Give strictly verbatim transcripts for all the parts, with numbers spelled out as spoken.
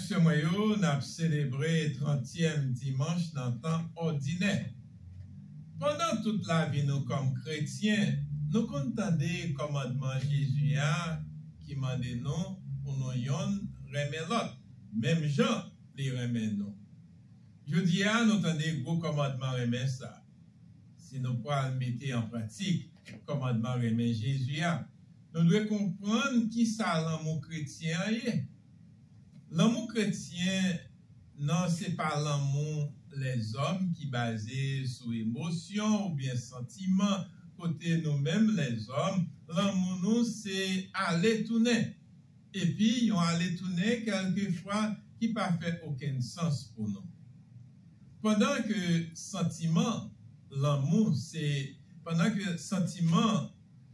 Sè mwen yo, n ap selebre trantyèm dimanch nan tan òdinè. Pandan tout lavi nou kòm kretyen, nou konn tande kòmandman Jezi a ki mande nou pou nou yonn renmen lòt, menm jan li renmen nou. Jodi a, nou tande gwo kòmandman renmen sa. Si nou pral mete an pratik kòmandman renmen Jezi a, nou dwe konprann ki sa lanmou kretyen an ye. Lanmou kretyen nan se pa lanmou lèzòm ki baze sou emosyon oubyen santiman, kote nou menm lèzòm, lanmou nou se ale tounen. Epi yon ale tounen kèlkefwa ki pa fè okenn sans pou nou. Pandan ke santiman lanmou se, pandan ke santiman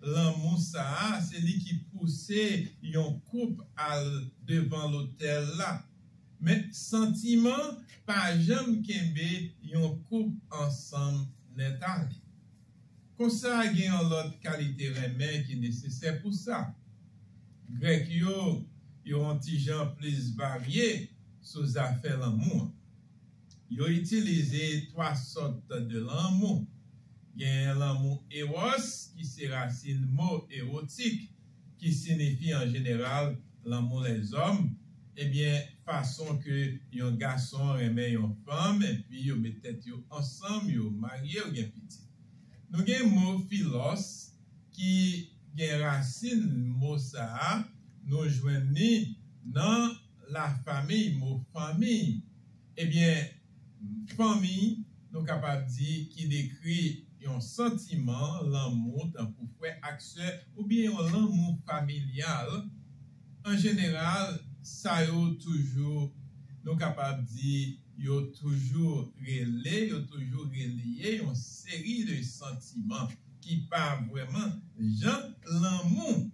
lanmou sa a, se li ki pouse yon koup al devan lotèl la. Men santiman pa janm kenbe yon koup ansanm nètale. Konsa, gen yon lòt kalite renmen ki nesesè pou sa. Grèk yo, yo yon ti jan plis varye sou zafè lanmou an. Yo itilize twa sòt de lanmou. Gen lanmou eros, ki se rasin mo ewotik, ki siyifi an jeneral lanmou lèzòm, ebyen, fason ke yon gason renmen yon fanm, epi yo met tèt yo ansanm, yo marye, yo gen pitit. Nou gen mo filos, ki gen rasin mo sa a, nou jwenn li nan lafami, mo fanmi. Ebyen, fanmi, nou kapab di ki dekri yon santiman lanmou tankou frè ak sè oubyen yon lanmou familyal. An jeneral, sa yo toujou, nou kapab di, yo toujou rele, yo toujou relye yon seri de santiman ki pa vrèman jan lanmou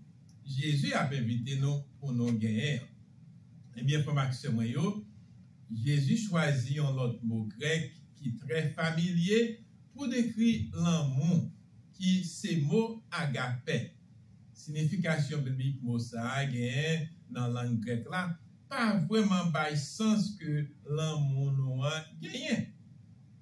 Jezi ap envite nou pou nou genyen an. Ebyen, frè m ak sè mwen yo, Jezi chwazi yon lòt mo grèk ki trè familye pou dekri lanmou, ki se mo agape. Siyifikasyon biblik mo sa a genyen nan lang grèk la pa vrèman bay sans ke lanmou nou an genyen.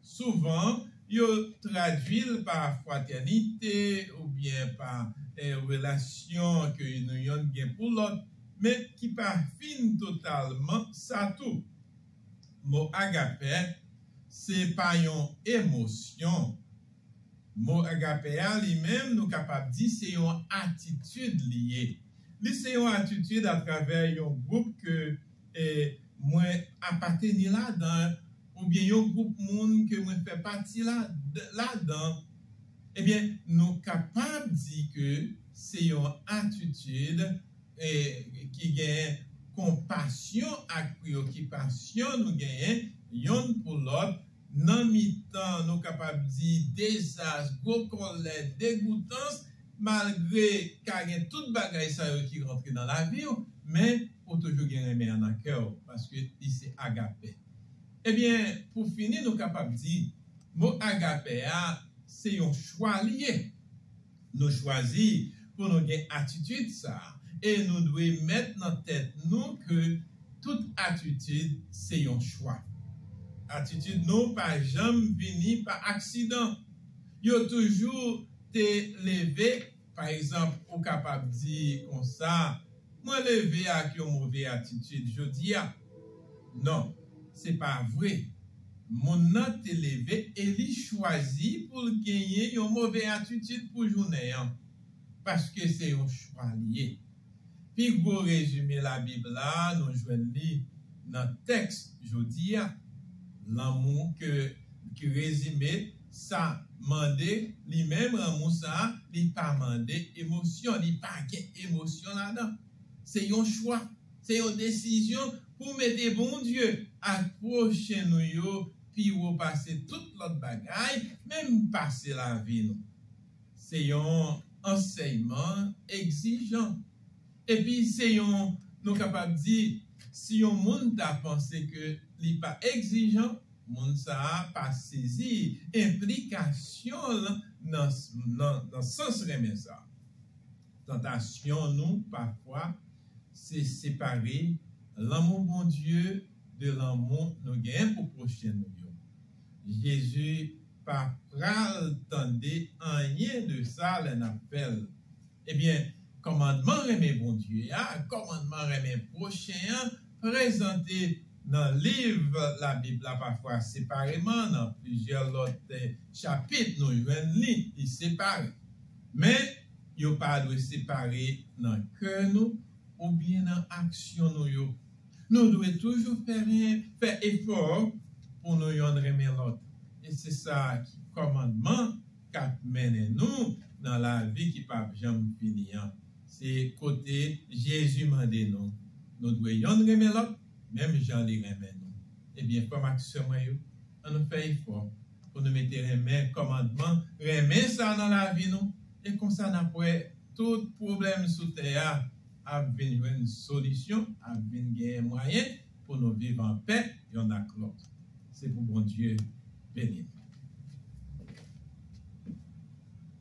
Souvan, yo tradui l pa fratènite oubyen pa eh, relasyon ke nou yonn gen pou lòt, men ki pa fin totalman sa tou. Mo agape, se pa yon emosyon. Mo agape a, li menm, nou kapab di se yon atitid li ye. Li se yon atitid atravè yon gwoup ke eh, mwen apateni ladan, oubyen yon gwoup moun ke mwen fè pati la, ladan. Ebyen, nou kapab di ke se yon atitid eh, ki gen konpasyon ak preyokipasyon nou genyen yonn pou lòt, nan mitan, nou kapab di, dezas, gwo kòlè, degoutans, malgre ka gen tout bagay sa yo ki rantre nan lavi w, men ou toujou gen renmen an nan kè w, paske li se agape. Ebyen, pou fini, nou kapab di, mo agape a, se yon chwa li ye. Nou chwazi pou nou gen atitid sa a, e nou dwe met nan tèt nou ke tout atitid se yon chwa. Atitid nou pa janm vini pa aksidan. Yo toujou te leve, pa egzanp, ou kapab di konsa, mwen leve ak yon move atitid jodi a. Non, se pa vre. Moun nan te leve e li chwazi pou l genyen yon move atitid pou jounen an, paske se yon chwa li ye. Pi gwo rezime Labib la, nou jwenn li nan tèks jodi a. Lanmou ke, ki rezime sa mande li menm, lanmou sa, li pa mande emosyon, li pa gen emosyon ladan. Se yon chwa, se yon desizyon pou mete Bondye ak pwochen nou yo pi wo pase tout lòt bagay, menm pase lavi nou. Se yon ansèyman egzijan. Epi se yon, nou kapab di, si yon moun ta panse ke li pa egzijan, moun sa a pa sezi enplikasyon l nan, nan, nan sans renmen sa a. Tantasyon nou, pafwa, se separe Lanmou Bondye, de lanmou nou genyen pou pwochen nou yo. Jezi pa pral tande anyen de sa lè n ap fè l. Ebyen, kòmandman renmen Bondye a, kòmandman renmen pwochen an, prezante nan liv Labib la pafwa separeman, nan plizyè lòt eh, chapit nou jwenn li, li separe. Men, yo pa dwe separe nan kè nou oubyen nan aksyon nou yo. Nou dwe toujou fè, fè efò pou nou yonn renmen lòt. E se sa ki kòmandman k ap mennen nou nan lavi ki p ap janm fini an. Se kote Jezi mande nou. Nou dwe yonn renmen lòt, menm jan li renmen nou. Ebyen, frè m ak sè mwen yo, ann nou fè efò pou nou mete renmen kòmandman, renmen sa nan lavi nou, e konsa n ap wè tout pwoblèm sou tè a ap vin jwenn solisyon, ap vin genyen mwayen pou nou viv anpè yonn ak lòt. Se pou Bondye beni nou.